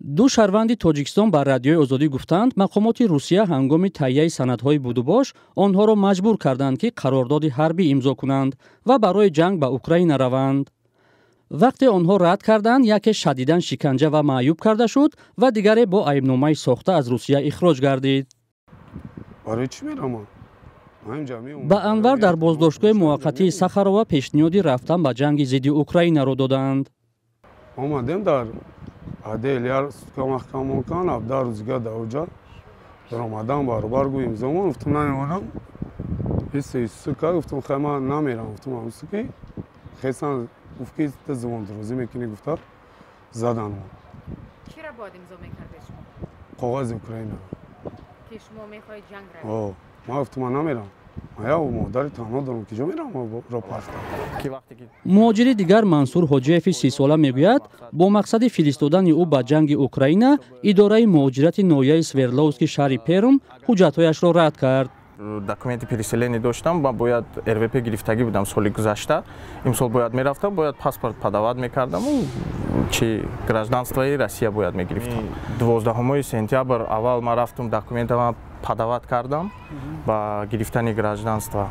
Ду шаҳрванди Тоҷикистон ба Радиои Озодӣ гуфтанд, мақомоти Русия ҳангоми таҳияи санадҳои будубош онҳоро маҷбур карданд, ки қарордоди ҳарбӣ имзо кунанд ва барои ҷанг ба Украина раванд. Вақте онҳо рад карданд, яке шадидан шиканҷа ва маъюб карда шуд ва дигаре бо айбномаи сохта аз Русия ихроҷ гардид. Барои чӣ мерамам? Ба Анвар дар боздоштгоҳи муваққатии Сахарова пешниҳоди рафтан ба ҷанги зидди Украинаро доданд. Омадем, дар отдел як сутка маҳкам кан, 17 рӯз дига дар оҷа даромадан баробар гу имзомон. Гуфтам, намемонам. Сука, гуфтам, хай, ман намерам. Гуфтам, суки хесан, гуфт, ки ту зубондарозӣ мекунӣ, гуфта задан. Чира бояд имзо мекардед шумо? Коғази Украина. Ки шумо мехоҳед ҷанг равед? Ман гуфтам, ман намерам, ман як модари танҳо дорам, ки ҷо мерам ро партам. Муҳоҷири дигар, Мансур Ҳоҷиеви 30сола, мегӯяд, бо мақсади фиристодани ӯ ба ҷанги Украина идораи муҳоҷирати ноҳияи Свердловски шаҳри Перм ҳуҷҷатҳояшро рад кард. Документи переселение доштам ва бояд РВП гирифтагӣ будам соли гузашта. Имсол бояд мерафтам, бояд паспорт подавать мекардаму чи гражданствои Россия бояд мегирифтам. 12 сентябр аввал ман рафтум, документама подавать кардам ба гирифтани гражданство.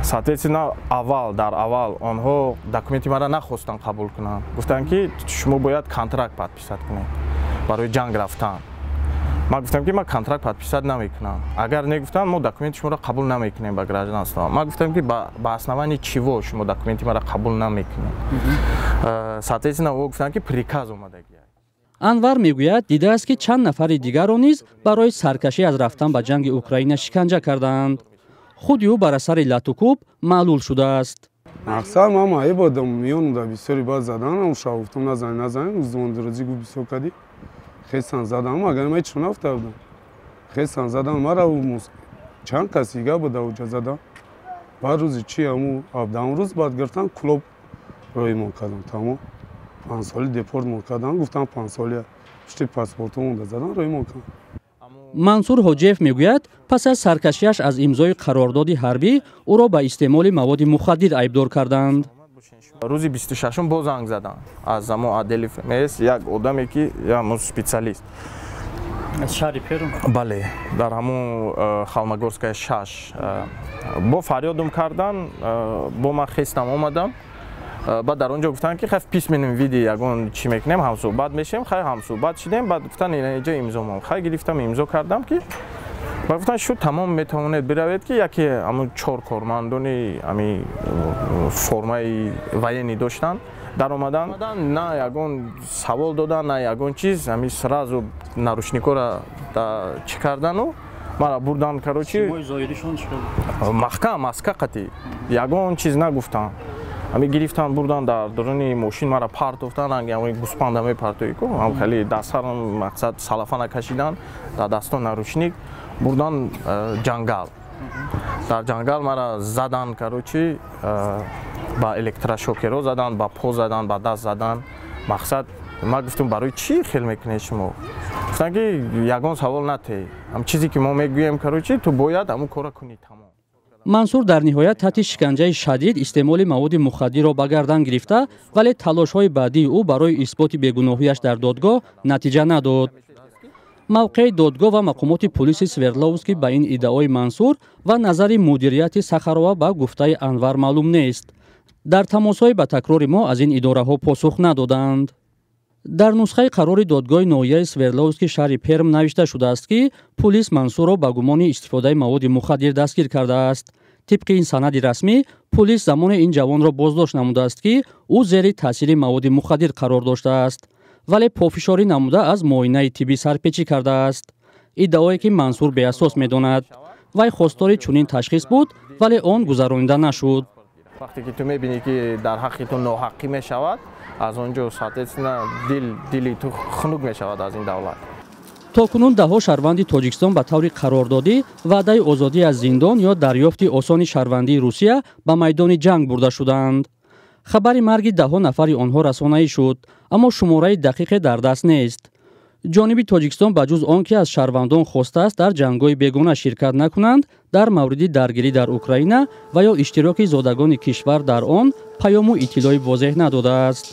Соответственно, аввал дар аввал онҳо документи маро нахостанд қабул кунанд, гуфтанд, ки шумо бояд контракт подписать кунед барои ҷанг рафтан. Ман гуфтам, ки ман контракт подписать намекунам. Агар не, гуфтам, мо документи шуморо қабул намекунем ба гражданство. Ман гуфтам, ки ба основании чего шумо документи маро қабул намекунед? Соответственно, о гуфтанд, ки приказ омадагия. Анвар мегӯяд, дидааст, ки чанд нафари дигарро низ барои саркашӣ аз рафтан ба ҷанги Украина шиканҷа кардаанд. Худи ӯ бар асари латукӯб маълул шудааст. Мақсад, ман маъиб будам, миёнда бисёри баъд задан. Шав гуфтам, назанӣ, назанӣ, зубондирозӣ гуфт, бисёр кардӣ, хесан задам. Агар ман ҳеч нафта будам, хесан задам мара. Чанд кас дига буда уҷа задам. Баъд рӯзи чи, ҳаму 17 рӯз баъд гирифтан, Кӯлоб роҳимон кардам. Тамом, 5 соли депортмон кардам. Гуфтам, 5 соли пушти паспортомонда задан, роҳимон кардам. Мансур Ҳоҷиев мегӯяд, пас аз саркашиаш аз имзои қарордоди ҳарбӣ ӯро ба истеъмоли маводи мухаддир айбдор карданд. Рӯзи 26-ум боз занг заданд аз ҳамон отдели ФМС, як одаме, ки ҳамон специалист. Аз шаҳри Перм? Бале, дар ҳамон Холмогорская 6. Бо фарёдум кардан, бо ман хестам, омадам. Баъд дар он ҷо гуфтанд, ки хай, в письменном виде ягон чӣ мекунем, ҳамсӯҳбат мешем. Хай, ҳамсӯҳбат шидем. Баъд гуфтанд, инаҷо имзо мон. Хай, гирифтам, имзо кардам, ки ба гуфтанд, шуд, тамом, метавонед биравед. Ки яке ҳамун чор кормандони ами формаи военный доштанд, даромаданд, на ягон савол додан, на ягон чиз, ами сразу наручникора чӣ кардану мара бурдан, короче, маҳкам маска қатӣ, ягон чиз нагуфтанд. Ами гирифтан, бурдан, дар дуруни мошин мара партофтан, ранги ами гӯспанда мепартои ку, ам хеле дастҳарам, мақсад, салафана кашидан, дар дастон наручник, бурдан ҷангал. Дар ҷангал мара задан, короче, ба электрошокерҳо задан, ба по задан, ба даст задан. Мақсад, ман гуфтам, барои чӣ хел мекунед шумо? Гуфтанд, ки ягон савол натей, ҳам чизе ки мо мегӯем, короче, ту бояд ҳамун кора кунӣ, тамом. Мансур дар ниҳоят таҳти шиканҷаи шадид истеъмоли маводи мухаддирро ба гардан гирифта, вале талошҳои баъдии ӯ барои исботи бегуноҳиаш дар додгоҳ натиҷа надод. Мавқеи додгоҳ ва мақомоти пулиси Свердловский ба ин иддаои Мансур ва назари мудирияти Сахарова ба гуфтаи Анвар маълум нест. Дар тамосҳои ба такрори мо аз ин идораҳо посух надоданд. Дар нусхаи қарори додгоҳи ноҳияи Свердловски шаҳри Перм навишта шудааст, ки пулис Мансурро ба гумони истифодаи маводи мухаддир дастгир кардааст. Тибқи ин санади расмӣ, пулис замоне ин ҷавонро боздошт намудааст, ки ӯ зери таъсири маводи мухаддир қарор доштааст, вале пофишорӣ намуда аз муоинаи тиббӣ сарпечӣ кардааст. Иддаое, ки Мансур беасос медонад. Вай хостори чунин ташхис буд, вале он гузаронида нашуд. Вақте ки ту мебинӣ, ки дар ҳаққи ту ноҳаққӣ мешавад, аз он ҷо, соответственно, дили ту хунук мешавад аз ин давлат. То кунун даҳҳо шаҳрванди Тоҷикистон ба таври қарордодӣ, ваъдаи озодӣ аз зиндон ё дарёфти осони шаҳрвандии Русия ба майдони ҷанг бурда шуданд. Хабари марги даҳҳо нафари онҳо расонаӣ шуд, аммо шумораи дақиқе дар даст нест. Ҷониби Тоҷикистон, ба ҷуз он ки аз шаҳрвандон хостааст дар ҷангҳои бегона ширкат накунанд, дар мавриди даргирӣ дар Украина ва ё иштироки зодагони кишвар дар он паёму иттилои возеҳ надодааст.